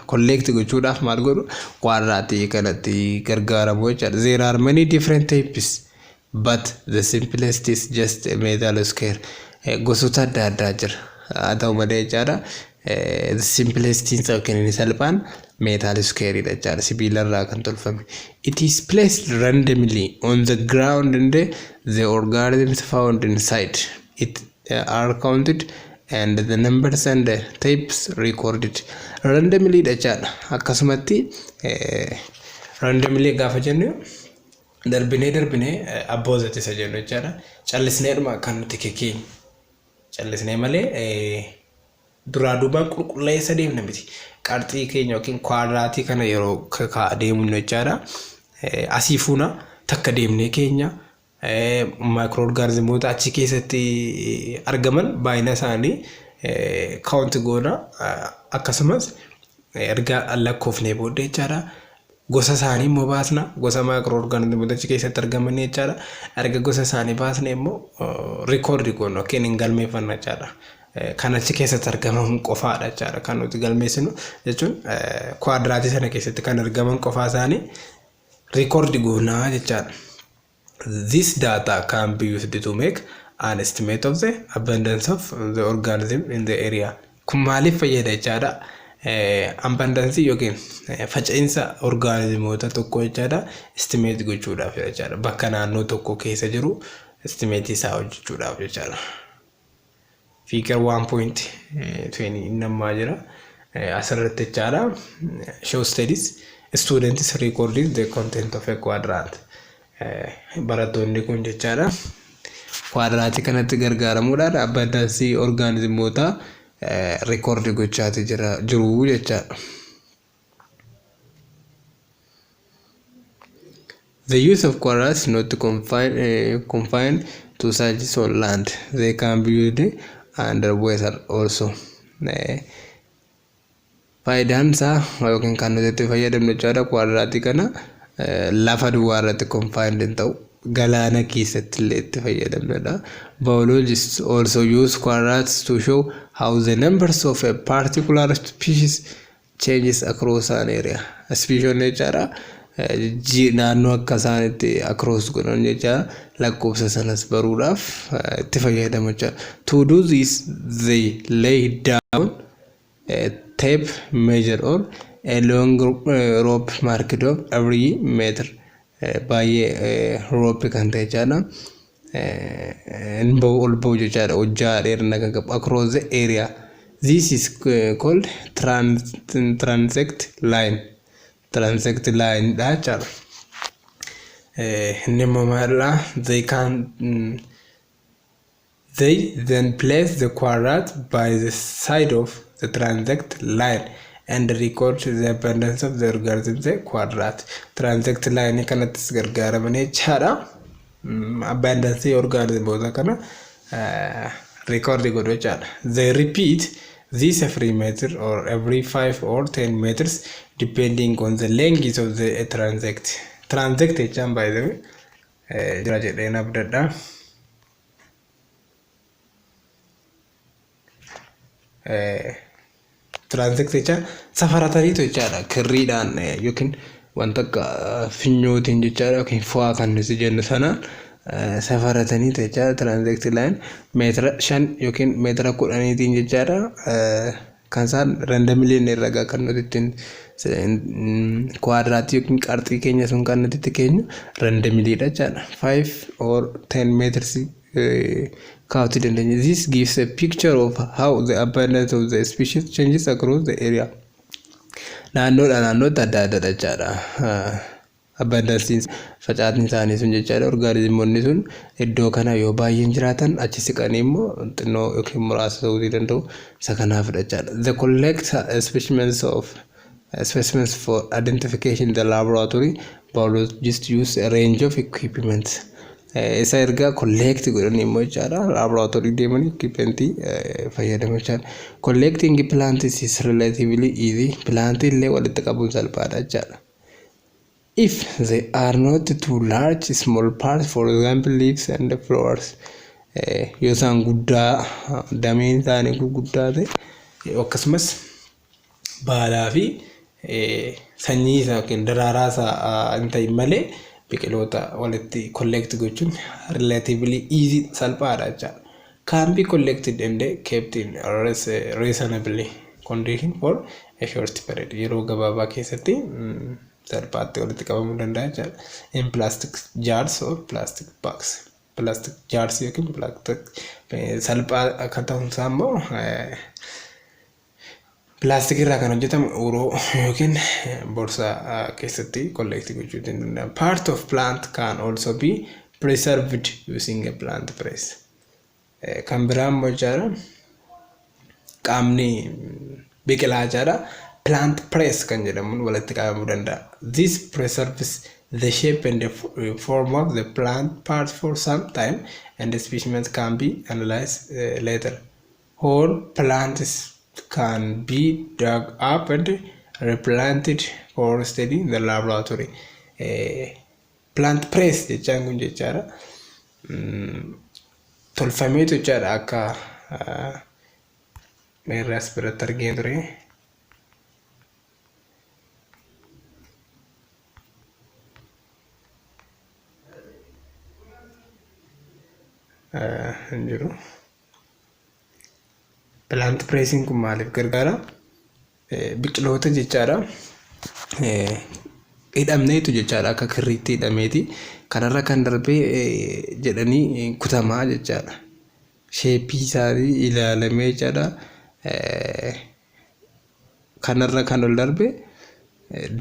collect gochuudhaaf maal godhu? Quadratii kanatti gargaaramu jechaadha. There are many different types, but the simplest is just a metal square. Gosoota adda addaa jira. Haa ta'u malee jechaadha, the simplest yookiin inni salphaan metal square dha jechaadha, sibiilarraa kan tolfame. It is placed randomly on the ground and the organisms found inside it are counted and the numbers and the types recorded. Randomly dha jechaadha. Akkasumatti randomly gaafa jennu darbinee darbinee abboozati isa jennu jechaadha. Callisneedhuma kan nuti kekeenyu. Callisnee malee duraa duubaan qulqulleessa deemna miti. Qarxii keenya yookiin quadratii kana yeroo kaa'aa deemnu jechaadha. Asii fuuna takka deemnee keenya microorganismoota achi keessatti argaman baay'ina isaanii count goona, akkasumas erga lakkoofnee booddee jechaadha. Gosa isaanii immoo baasna, gosa microorganismoota achi keessatti argaman jechaadha. Erga gosa isaanii baasne immoo record goona yookiin hin galmeeffanna jechaadha. Kan achi keessatti argaman qofaadha jechaadha kan nuti galmeessinu, jechuun quadratii sana keessatti kan argaman qofaa isaanii record goonaa jechaadha. This data can be used to make an estimate of the abundance of the organism in the area. Kun maaliif fayyada jechaadha? Abundance yookiin faca'insa organismoota tokko jechaadha estimate gochuudhaaf jechaadha. Bakka naannoo tokko keessa jiru estimate isaa hojjechuudhaaf jechaadha. Figure 1.20 namaa jira. Asirratti jechaadha. Show studies students recording the content of a quadrat. Barattoonni kun jechaadha, quadratii kanatti gargaaramuudhaan abundance organismoota record gochaati jira jiru jechaadha. The use of quadrats is not confined to sites on land. They can be used underwater also. Faayidaan isaa yookiin kan nuti itti fayyadamnu jechaadha quadratii kana lafa duwwaa irratti confined hin ta'u, galaana keessatti illee itti fayyadamnudha. Biologists also use quadrats to show how the numbers of a particular species changes across an area. Species jechaadha naannoo akka isaan itti across godhan jechaadha, lakkoofsa sanas baruudhaaf itti fayyadamu jechaadha. To do this, they lay down a tape measure or a long rope marked off every meter. Baay'ee rope kan ta'e jechaadha. Inni bahu ol bahu jechaadha, hojjaa dheerina kan qabu across the area. This is called transect line. Transect line dha jechaadha. Inni immoo maalidha? They then place the quadrat by the side of the transect line and record the abundance of the organism the quadrat. Transect line kanattis gargaaramanii jechaadha. Abundance organismoota kana record godhu jechaadha. They repeat this every meter or every 5 or 10 meters, depending on the length of the transect. Transect jechaan, by the way, jira jedheen abdadha. Transect jechaan safarataniitu jechaadha, kirriidhaan yookiin wanta akka finyootiin jechaadha, yookiin fo'aa kan nuti jennu sanaan safarataniitu jechaadha. Transect line meetira 5 yookiin meetira 10tiin jechaadha kan isaan randomly herregaa kan nuti ittiin quadratii yookiin qarxii keenya sun kan nuti itti keenyu randomlyidha jechaadha. 5 or 10 meters kaa'uutii dandeenya. This gives a picture of how the abundance of the species changes across the area. Naannoodha naannootti adda addadha jechaadha. Abundanceiin, facaatiin isaanii sun jechaadha. Orgaanizimoonni sun iddoo kana yoo baay'een jiraatan, achi siqanii immoo xinnoo yookiin muraasa ta'uu danda'u. Isa kanaafidha jechaadha. The collect specimens of specimens for identification in the laboratory, biologists use a range of equipment. Isa erga collect godhanii immoo jechaadha, laboratory deemanii equipmentii fayyadamu jechaadha. Collecting plants is relatively easy. Plantii illee walitti qabuun salphaadha jechaadha. If they are not too large, small parts, for example leaves and flowers. Yoo isaan guddaa, dameen isaanii gurguddaa ta'e, akkasumas baalaa fi sanyii isaa yookiin daraaraa isaa hin ta'in malee, biqiloota walitti collect gochuun relatively easy, salphaadha jechaadha. Can be collected and kept in reasonably condition for a short period. Yeroo gabaabaa keessatti salphaatti walitti qabamuu danda'a jechaadha. In plastic jars or plastic bags. Plastic jars yookiin plastic salphaa akka ta'uun isaa immoo pilaastikii irraa kan hojjetamu uroo yookiin borsaa keessatti collect gochuu ni danda'ama. Part of plant can also be preserved using a plant press. Kan biraa immoo jechaadha, qaamni biqilaa jechaadha, plant press kan jedhamuun walitti qabamuu danda'a. This preserves the shape and the form of the plant part for some time and the specimens can be analyzed later. Whole plants can be dug up and replanted for study in the laboratory. Plant press jechaan kun jechaadha, tolfameetu jechaadha, akka meerraas biratti argee ture. Hin jiru. Plant pressiin kun maaliif gargaara? Biqiloota jechaadha, hidhamneetu jechaadha, akka kirriitti hidhameeti kanarra kan darbee jedhanii kutamaa jechaadha. Shapeii isaanii ilaalamee jechaadha. Kanarra kan ol darbe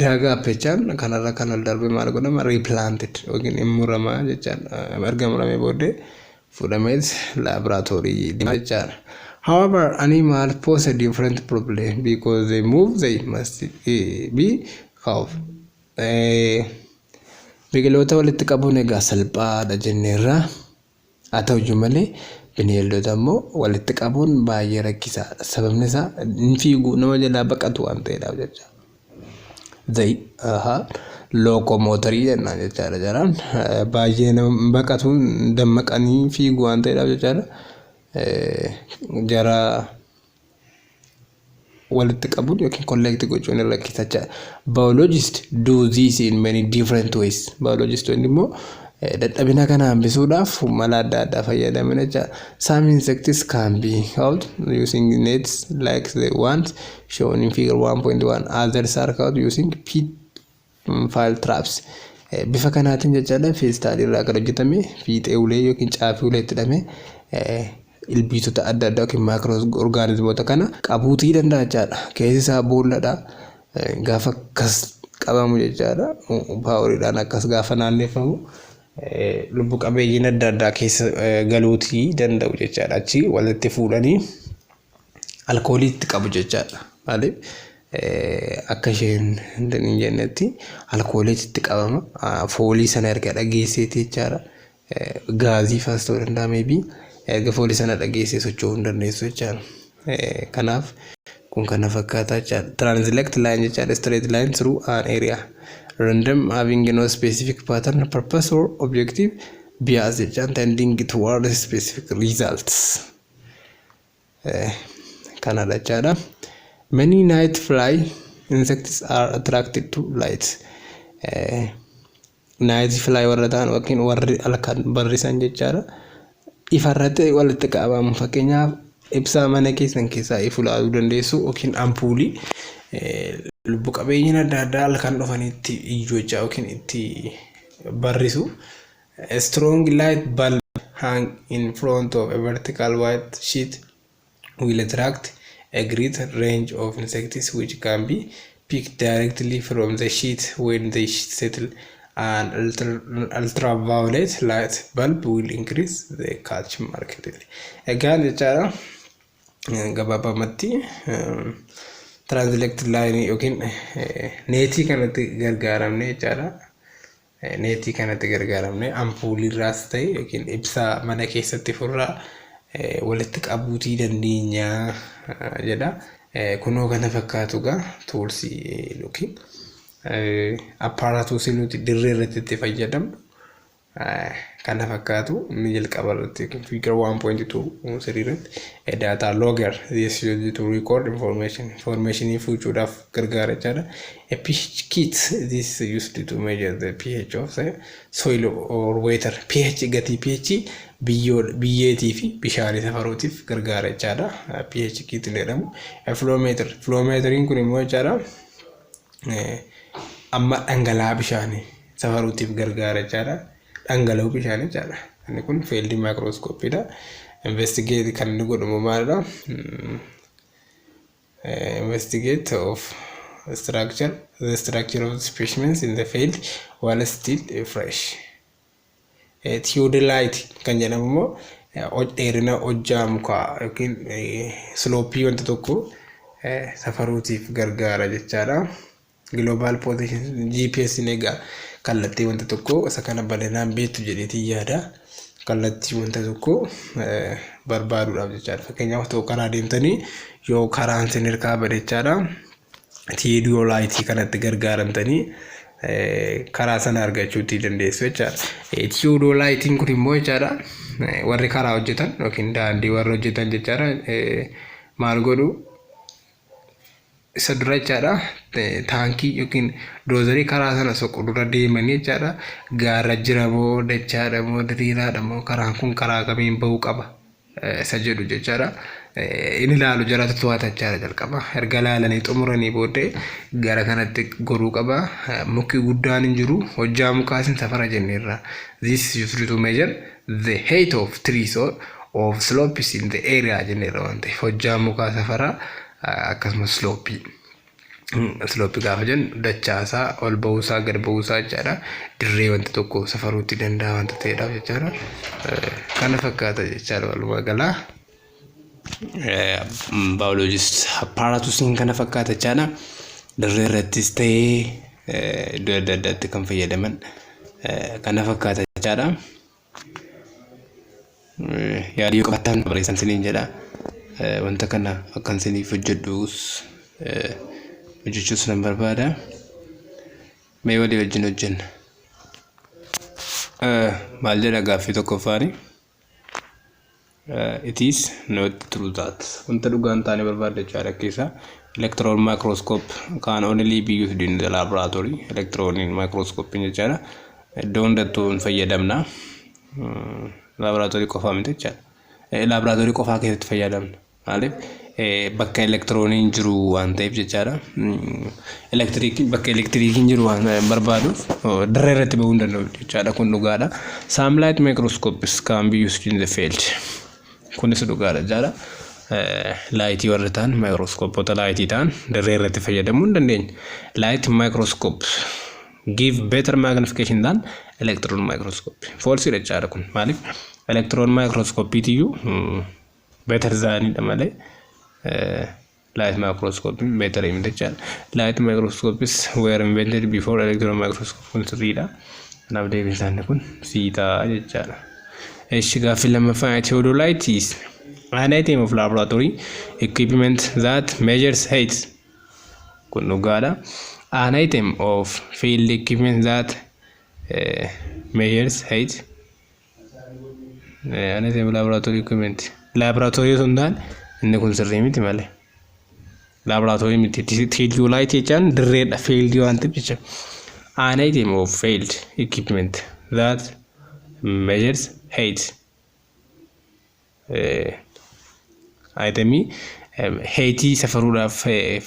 dug up jechaan, kanarra kan ol darbe maal godhama? Replanted yookiin hin muramaa jechaadha. Erga muramee booddee fuudhameet laaboraatoorii deema jechaadha. However, animals pose a different problem because they move, they must be caught. Biqiloota walitti qabuun egaa salphaadha jenneerra. Haa ta'uyyuu malee bineeldota immoo walitti qabuun baay'ee rakkisaadha. Sababni isaa hin fiigu, nama jalaa baqatu waan ta'eedhaaf jecha. They locomotorii jennaan jechaadha jaraan. Baay'ee nama baqatu, dammaqanii fiigu waan ta'eedhaaf jechaadha. Jara walitti qabuun yookiin collect gochuun hin rakkisa jechaadha. Biologists do this in many different ways. Biologistoonni immoo dadhabina kana hambisuudhaaf mala adda addaa fayyadaman jechaadha. Some insects can be caught using nets like the ones shown in figure 1.1. Others are caught using pitfall traps. Bifa kanaatiin jechaadha, feestaalii irraa kan hojjetame fiixee ulee yookiin caafii ulee itti hidhamee ilbiisota adda addaa yookiin maayikiroo orgaanizimoota kana qabuutii danda'a jechaadha. Keessi isaa boolladha. Gaafa akkas qabamu jechaadha, poweriidhaan akkas gaafa naanneeffamu, lubbu qabeeyyiin adda addaa keessa galuutii danda'u jechaadha. Achi walitti fuudhanii alkooliitti qabu jechaadha. Maaliif akka isheen hin jennetti alkooliitti qabama. Foolii sana erga dhageesseeti jechaadha. Gaazii faas ta'uu danda'a maybe, erga foolii sana dhageessee socho'uu hin dandeessu jechaadha. Kanaaf kun kana fakkaata jechaadha. Transect line jechaadha, straight line through an area. Random, having no specific pattern, purpose or objective. Bias jechaan tending toward specific results. Kanadha jechaadha. Many night fly insects are attracted to light. Night fly warra ta'an yookiin warri halkan barrisan jechaadha, ifarratti walitti qabamu. Fakkeenyaaf ibsaa mana keessan keessaa ifu ilaaluu dandeessu yookiin ampuulii. Lubbu qabeeyyiin adda addaa halkan dhufanii itti iyyuu jechaa yookiin itti barrisu. A strong light bulb hung in front of a vertical white sheet will attract a great range of insects which can be picked directly from the sheet when they settle An ultraviolet light bulb will increase the catch markedly. Egaan jechaadha, gabaabamatti transect line yookiin netii kanatti gargaaramne jechaadha. Netii kanatti gargaaramne ampuulirraas ta'e yookiin ibsaa mana keessatti furraa walitti qabuutii dandeenya jedha. Kunoo kana fakkaatu egaa toolsii yookiin apparatusii nuti dirree irratti itti fayyadamnu kana fakkaatu. Inni jalqaba irratti yookiin figure 1.2 sirrii irratti data logger, this is used to record information, informationii fuuchuudhaaf gargaara jechaadha. A pH kit, this is used to measure the pH of the soil or water. pH, gatii pH biyyoo biyyeetii fi bishaanii safaruutiif gargaara jechaadha. pH kit jedhamu. A flowmeter, flowmeteriin kun immoo jechaadha, amma dhangala'aa bishaanii safaruutiif gargaara jechaadha. Dhangala'uu bishaanii jechaadha. Inni kun field microscopeiidha. Investigate kan inni godhamu maalidha? Investigate of structure, the structure of the specimens in the field while still fresh. Theodolite kan jedhamu immoo dheerina hojjaa mukaa yookiin slopeii wanta tokko safaruutiif gargaara jechaadha. Global position GPS egaa kallattii wanta tokko, isa kana bal'inaan beektu jedheetiin yaada. Kallattii wanta tokko barbaaduudhaaf jechaadha. Fakkeenyaaf, otoo karaa deemtanii yoo karaan isin hirkaa bade jechaadha, Theodoliteii kanatti gargaaramtanii karaa sana argachuutii dandeessu jechaadha. Theodoliteiin kun immoo jechaadha, warri karaa hojjetan yookiin daandii warri hojjetan jechaadha, maal godhu isa dura jechaadha? Taankii yookiin dozerii karaa sana soqu dura deemanii jechaadha, gaara jira moo, dachaadha moo, diriiraadha moo, karaan kun karaa kamiin bahuu qaba isa jedhu jechaadha. Inni ilaalu jaratu to'ata jechaadha jalqaba. Erga ilaalanii xumuranii booddee gara kanatti goruu qaba. Mukki guddaan hin jiru, hojjaa mukaas hin safara jenneerra. This is used to measure the height of trees or of slopes in the area jenneerra waan ta'eef, hojjaa mukaa safara, akkasumas slopeii. Slopeii gaafa jennu dachaasaa, ol ba'uusaa, gad ba'uusaa jechaadha. Dirree wanta tokko safaruutti danda'a wanta ta'eedhaaf jechaadha. Kana fakkaata jechaadha walumaa galaa. Biologist apparatusiin kana fakkaata jechaadha. Dirree irrattis ta'ee iddoo adda addaatti kan fayyadaman kana fakkaata jechaadha. Yaadii yoo qabaattan barreessan isiniin jedha. Wanta kana akkan isiniif hojjedhus, hojjechuus nan barbaada. Mee walii wajjin hojjenna. Maal jedha gaaffii tokkoffaani? It is not true that. Wanta dhugaa hin taane barbaadda jechaadha keessaa. Electron microscope can only be used in the laboratory. Electron microscope jechaadha, iddoo hundattuu hin fayyadamna. Laboratory qofaa miti jechaadha. Laboratory qofaa keessatti fayyadamna. Maaliif? Bakka elektirooniin jiru waan ta'eef jechaadha. Elektiriikiin bakka elektiriikiin jiru waan barbaaduuf dirree irratti bahuu hin danda'u jechaadha, kun dhugaadha. Some light microscopes can be used in the field. Kunis dhugaadha jechaadha. Lightii warri ta'an, microscopeota lightii ta'an dirree irratti fayyadamuu hin dandeenya. Light microscope give better magnification than electron microscope. False jechaadha kun. Maaliif? Electron microscope iyyuu better thanidha malee light microscope better miti jechaadha. Light microscopes were invented before electron microscope, kun sirriidha. Kanaaf deebiin isaanii kun C ta'a jechaadha. Eshi, gaaffii lammaffaa: theodolite is an item of laboratory equipment that measures height. Kun dhugaadha. An item of field equipment that measures height. An item of laboratory equipment. Laboratory osoo hin taane, inni kun sirrii miti malee. Laboratory miti. Theodolite jechaan dirreedha, field waan ta'eef jecha. An item of field equipment that measures height. Itemii heightii safaruudhaaf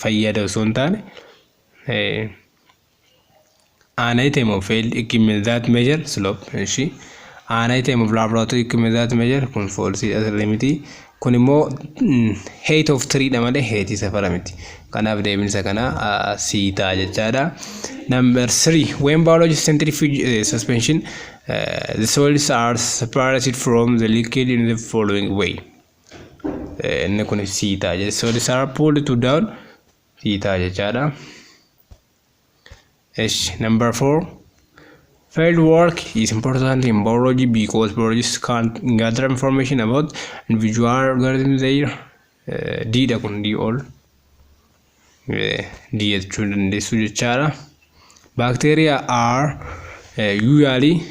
fayyada osoo hin taane, an item of field equipment that measure slope. Ishi, An item of laboratory equipment that measure, kun false sirrii miti. Kun immoo height of tree dha malee height safara miti. Kanaaf deebiin isa kana C ta'a jechaadha. Number 3, when biology centrifuge suspension, the solids are separated from the liquid in the following way. Inni kun C ta'a jechuudha. Solids are pulled to down, C ta'a jechaadha. Esh, number 4. Field work is important in biology because biologists can gather information about individual organisms there. D dha kun, D all. D jechuu dandeessu jechaadha. Bacteria are usually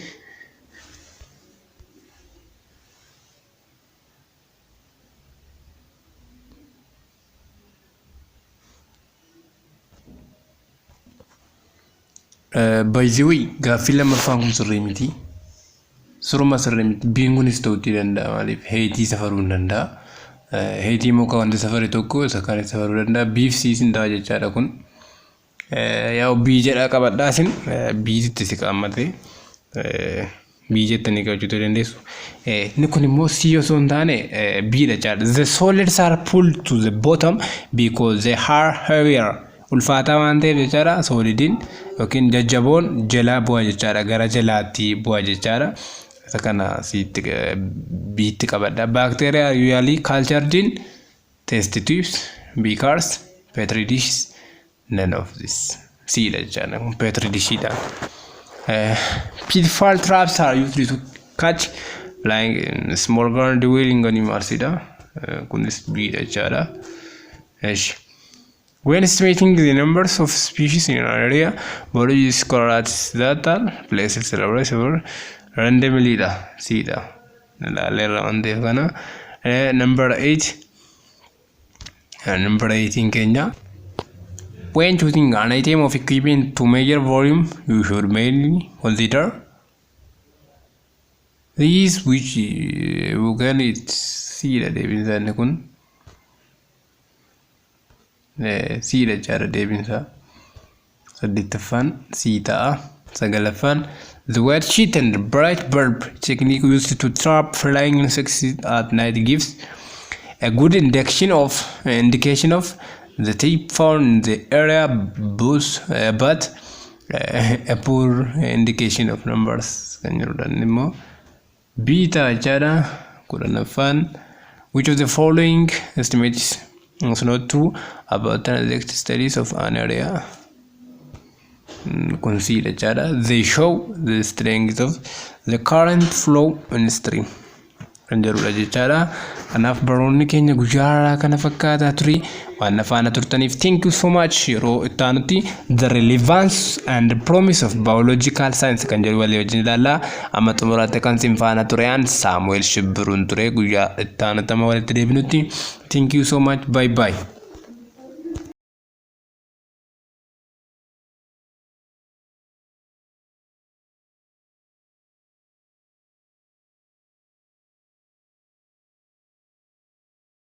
by the way, gaaffii lammaffaan kun sirrii miti. Suruma sirrii miti. B'n kunis ta'uu danda'a, maaliif heightii safaruu hin danda'a. Heightii muka wanta safare tokko isa kaanis safaruu danda'a. B fi C sin ta'a jechaadha kun. Yaa'u B jedhaa qabadhaa, isin B'tti si qaammatee B jettanii qabachuu dandeessu. Inni kun immoo C osoo hin taane B dha jechaadha. The solids are pulled to the bottom because they are heavier. Ulfaataa waan ta'eef jechaadha, solidiin yookiin jajjaboon jalaa bu'a jechaadha, gara jalaatti bu'a jechaadha. Isa kana sitti B'tti qabadha. Bacteria usually cultured in test tubes, beakers, petri dishes, none of this. C dha jechaadha kun, petri dishiidha. Pitfall traps are used to catch flying small ground dwelling animals dha. Kunis B dha jechaadha. Eshi. When estimating the numbers of species in an area, biologists collect data placed several randomly dha. C dha. Ilaaleerra waan ta'eef kana. Number 8. Number 18 keenya. When choosing an item of equipment to measure volume, you should mainly consider these, which you can it C dha deebiin isaa inni kun. C dha jechaadha deebiin isaa. Saddeettaffaan C ta'a. Sagalaffaan, the white sheet and bright bulb technique used to trap flying insects at night gives a good indication of the type found in the area, but a poor indication of numbers kan jedhudha. Inni immoo B ta'a jechaadha. 10ffaan, which of the following estimates is not true about transect studies of an area? Kun C dha jechaadha. They show the strength of the current flow in stream kan jedhudha jechaadha. Kanaaf baroonni keenya guyyaa har'aa kana fakkaataa ture. Waan faana turtaniif thank you so much. Yeroo itti aanutti the relevance and the promise of biological science kan jedhu walii wajjin ilaalla. Amma xumuraatti kan isin faana ture an Saamu'eel Shibbiruun ture. Guyyaa itti aanutti amma walitti deebinutti, thank you so much, bye bye.